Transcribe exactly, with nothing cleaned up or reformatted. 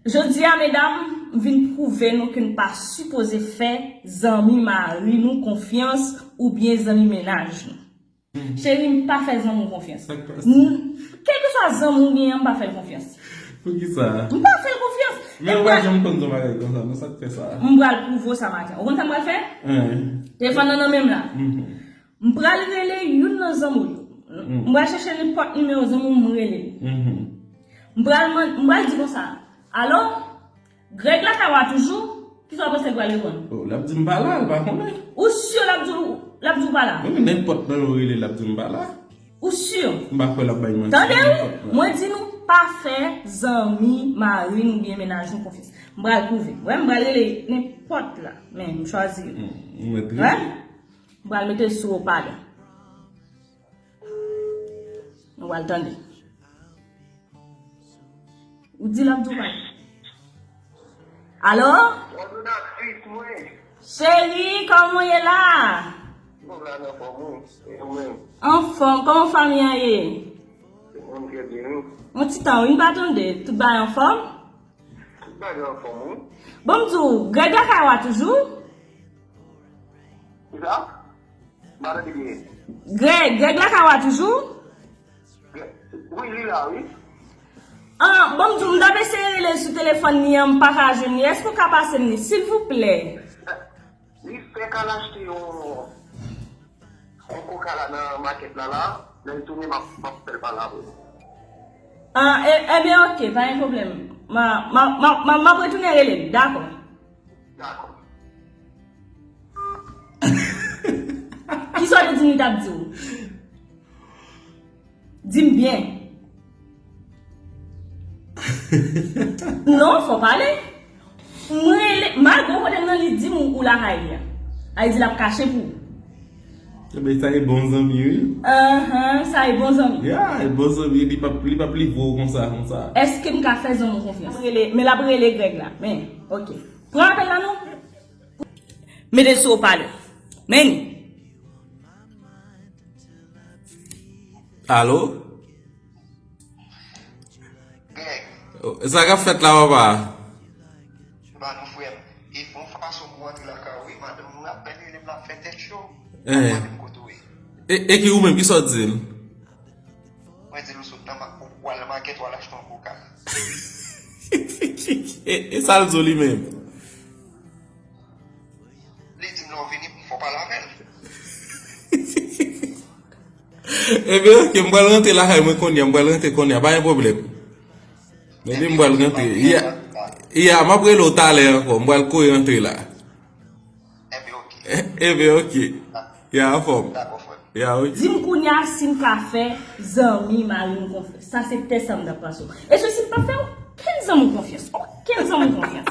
Jodi a, medam, m vin pwouve nou ke n pa sipoze fè zanmi mari nou konfyans oubyen zanmi mennaj nou. Cheri, m pa fè zanmi w konfyans. Sa k pase? N-, kèlkeswa zanmi w genyen an, m pa fè l konfyans. Poukisa? M pa fè l konfyans. Men ou pa janm konn yon bagay konsa, non, sa k fè sa? M pral pwouve w sa maten. Ou konn sa m pral fè? Hein. Telefòn nan nan men m la. Mhm. M pral rele youn nan zanmi w yo. Mm. M pral chèche nenpòt nimewo zanmi w, m rele l. Mhm. M pral man-, m pral di konsa, "Alo? Greg lakay w a toujou?" Kisa w panse l pral reponn? Oh, l ap di m pa la, l pa konnen. Ou si l ap di w, l ap di w pa la? Wi, men nenpòt nan yo rele, l ap di m pa la. Ou si? M pa kwè l ap bay manti. Tande wi, mwen di nou pa fè zanmi mari nou oubyen mennaj nou konfyans. M pral pwouve. Wè, m pral rele nenpòt la, men m chwazi yo. Mm, ou mèt rele. Wè? M pral mete sou opalè. Nou pral tande. Ou di l ap di w pa. Alo? Bonjou, aktris mwen. Cheri, kòman w ye la? Mwen la, anfòm, wi. E ou menm? Anfòm, kòman fanmi an ye? Mwen trè byen, wi. Yon ti tan, wi, m pa tande. Tout bagay anfòm? Tout bagay anfòm, wi. Bon, m di w, Greg lakay w a toujou? Kisa? M pa tande byen. Greg, Greg lakay w a toujou? Wi, li la, wi. Ah, bon, m di w, m t ap eseye rele l sou telefòn li an, m pa ka jwenn li. Èske w ka pase m li, silvouplè? Li fèk al achte yon, yon koka la nan makèt la, la. Lè l tounen, m ap, m ap fè l pale avè w. Ah, e, ebyen, oke, pa gen pwoblèm. M a, m a, m a, m a, m ap retounen rele l, dakò. Dakò. Kisa w te di m li t ap di w? Di m byen. Non, fò pale. Mwen rele, malgre w kote m nan, li di m ou, ou lakay li a. Sa vle di l ap kache pou ou. Ebyen, sa e bon zanmi, wi. Ahan, sa e bon zanmi. Ya, e bon zanmi, li p ap, li p ap livre w konsa, konsa. Èske m ka fè zanmi w konfyans? L ap rele, men l ap rele Greg la. Men, oke. Pran apèl la non. Mete l sou opalè. Men li. Alo? Greg. Oh, sa k ap fèt la, papa? Ba nou, frè m. E fon fason pou antre lakay ou, wi, madanm ou ap bèl rele m, l ap fè tèt cho. Eh. Ap mande m kote w ye. E, e ki ou menm, ki sa w di l? Mwen di l ou sot nan ma-, ou, ou al nan makèt, ou al achte yon koka. E, e sa l di w li menm? Li di m lè w vini, fò w pale avè l. Ebyen, oke, m pral rantre lakay mwen kounye a, m pral rantre kounye a, pa gen pwoblèm. Ebyen, m pral rantre. Ya, ya, m ap rele w talè ankò, m pral kouri rantre la. Ebyen, oke. Ebyen, oke. Ya, anfòm. Dakò, frè. Ya, oke. Di m kounye a si m ka fè zanmi mari m konfyans. Sa se tès sa m t ap pase w. E si m pa fè okenn zanmi w konfyans. Okenn zanmi w konfyans.